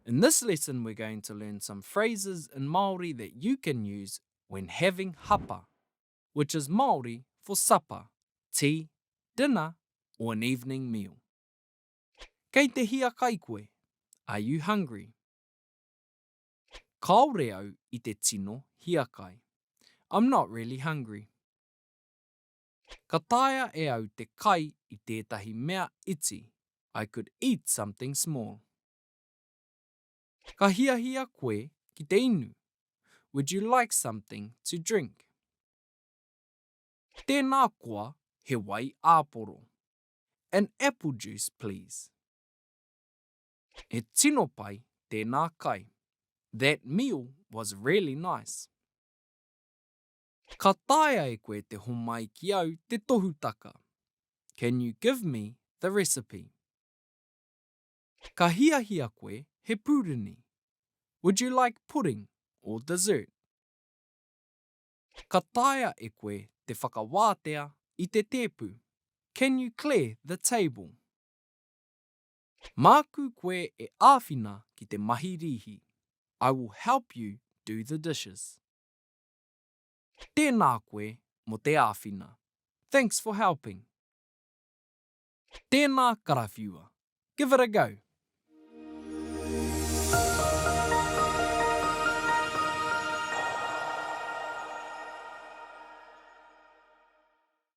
In this lesson we're going to learn some phrases in Māori that you can use when having hapa, which is Māori for supper, tea, dinner or an evening meal. Kei te hiakai koe? Are you hungry? Kāore au i te tino hiakai. I'm not really hungry. Ka taea e au te kai i tētahi mea iti, I could eat something small. Ka hiahia koe ki te inu, Would you like something to drink? Tēnā koa he wai āporo. An apple juice please. He tino pai tēnā kai. That meal was really nice. Ka taea e koe te homai ki au te tohutaka? Can you give me the recipe? Ka hiahia koe he pūrini? Would you like pudding or dessert? Ka taea e koe te whakawātea i te tēpu? Can you clear the table? Māku koe e āwhina ki te mahi rīhi. I will help you do the dishes. Tēnā koe mō te āwhina. Thanks for helping. Tēnā karawhiua. Give it a go.